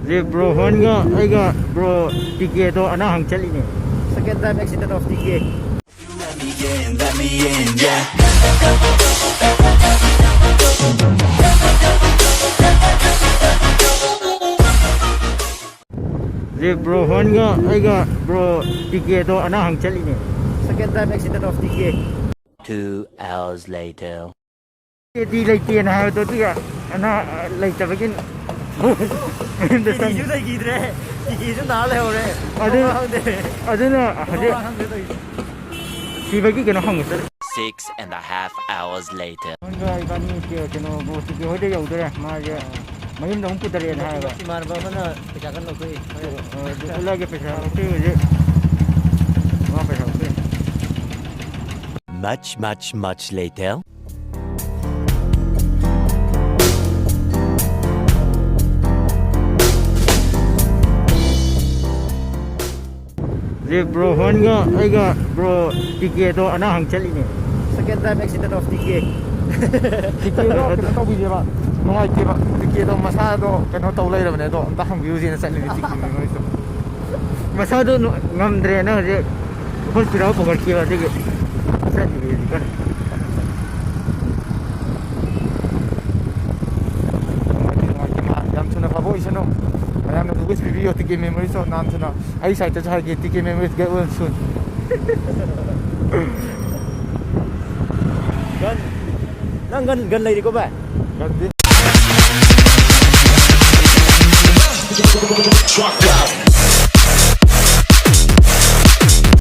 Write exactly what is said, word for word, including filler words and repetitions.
ꯍꯧꯖꯤꯛ ꯕ꯭ꯔꯣ ꯍꯣꯟꯒ ꯑꯩꯒ ꯕ꯭ꯔꯣ ꯇꯤꯀꯦꯗꯣ ꯑꯅꯥ ꯍꯪ ꯆꯠꯂꯤꯅꯦ꯫ Second time accident of ꯇꯤꯀꯦ꯫ ꯍꯧꯖꯤꯛ ꯕ꯭ꯔꯣ ꯍꯣꯟꯒ ꯑꯩꯒ ꯕ꯭ꯔꯣ ꯇꯤꯀꯦꯗꯣ ꯑꯅꯥ ꯍꯪ ꯆꯠꯂꯤꯅꯦ꯫ Second time accident of ꯇꯤꯀꯦ꯫ Two hours later. ꯇꯤꯀꯦꯗꯤ ꯂꯩꯇꯦꯅ ꯍꯥꯏꯕꯗꯣ, ꯑꯗꯨꯒ ꯑꯅꯥ ꯂꯩꯇꯕꯒꯤ ꯃꯌꯨꯝꯗ ꯆꯪꯉꯤ꯫ ꯇꯤꯀꯦꯁꯨ ꯂꯩꯈꯤꯗ꯭ꯔꯦ, ꯇꯤꯀꯦꯁꯨ ꯅꯥ ꯂꯩꯍꯧꯔꯦ꯫ ꯑꯗꯨ, ꯈꯪꯗꯦ꯫ ꯑꯗꯨꯅ ꯍꯧꯖꯤꯛ ꯈꯪꯗꯦ ꯇꯧꯔꯤꯁꯦ꯫ ꯁꯤꯕꯒꯤ ꯀꯩꯅꯣ ꯍꯪꯉꯨ ꯆꯠꯂꯤ꯫ Six and a half hours later. ꯅꯪꯒ ꯏꯕꯥꯅꯤ ꯀꯩ-, ꯀꯩꯅꯣ, ꯕ꯭ꯔꯣ ꯇꯤꯀꯦ ꯍꯣꯏꯗ ꯌꯧꯗꯣꯔꯦ꯫ ꯃꯥꯁꯦ ꯃꯌꯨꯝꯗ ꯑꯃꯨꯛ ꯄꯨꯊꯔꯛꯑꯦꯅ ꯍꯥꯏꯌꯦꯕ꯫ ꯏꯃꯥꯟꯅꯕ ꯑꯃꯅ ꯄꯩꯁꯥ ꯀꯟꯅ ꯂꯧꯊꯣꯛꯏ꯫ ꯑ, ꯑꯗꯨ ꯎꯠꯂꯛꯑꯒꯦ, ꯄꯩꯁꯥ ꯂꯧꯊꯣꯛꯏ ꯍꯧꯖꯤꯛ꯫ ꯃꯥ ꯄꯩꯁꯥ ꯂꯧꯊꯣꯛꯏ꯫ Much, much, much later. ꯍꯧꯖꯤꯛ ꯕ꯭ꯔꯣ ꯍꯣꯟꯒ ꯑꯩꯒ ꯕ꯭ꯔꯣ ꯇꯤꯀꯦꯗꯣ ꯑꯅꯥ ꯍꯪ ꯆꯠꯂꯤꯅꯦ꯫ Second time accident of ꯇꯤꯀꯦ꯫ ꯇꯤꯀꯦꯗꯣ ꯀꯩꯅꯣ ꯇꯧꯕꯤꯗꯦꯕ, ꯅꯨꯡꯉꯥꯏꯇꯦꯕ꯫ ꯇꯤꯀꯦꯗꯣ ꯃꯁꯥꯗꯣ ꯀꯩꯅꯣ ꯇꯧ ꯂꯩꯔꯕꯅꯦ, ꯑꯗꯣ ꯑꯝꯇ ꯍꯪꯕꯤꯌꯨꯁꯦꯅ ꯆꯠꯂꯤꯅꯦ ꯇꯤꯀꯦ ꯃꯦꯃꯣꯔꯤꯁꯇꯣ꯫ ꯃꯁꯥꯗꯣ ꯅꯨ-, ꯉꯝꯗ꯭ꯔꯦꯅ ꯍꯧꯖꯤꯛ ꯍꯣꯁꯄꯤꯇꯥꯜ ꯄꯨꯈꯠꯈꯤꯕ, ꯑꯗꯨꯒꯤ ꯆꯠꯂꯤꯌꯦ ꯍꯧꯖꯤꯛ ꯀꯟꯅ꯫ ꯅꯨꯡꯉꯥꯏꯇꯦ, ꯅꯨꯡꯉꯥꯏꯇꯦ, ꯃꯥ ꯌꯥꯝ ꯊꯨꯅ ꯐꯕ ꯑꯣꯏꯁꯅꯨ꯫ ꯃꯌꯥꯝꯅꯁꯨ wish ꯄꯤꯕꯤꯌꯣ ꯇꯤꯀꯦ ꯃꯦꯃꯣꯔꯤꯁꯇꯣ ꯅꯥꯟ ꯊꯨꯅ꯫ ꯑꯩ ꯁꯥꯏꯠꯇꯁꯨ ꯍꯥꯏꯒꯦ, ꯇꯤꯀꯦ ꯃꯦꯃꯣꯔꯤꯁ get well soon꯫ ꯒꯟ, ꯅꯪ ꯒꯟ, ꯒꯟ ꯂꯩꯔꯤꯀꯣ ꯚꯥꯏ? ꯒꯟꯗꯤ꯫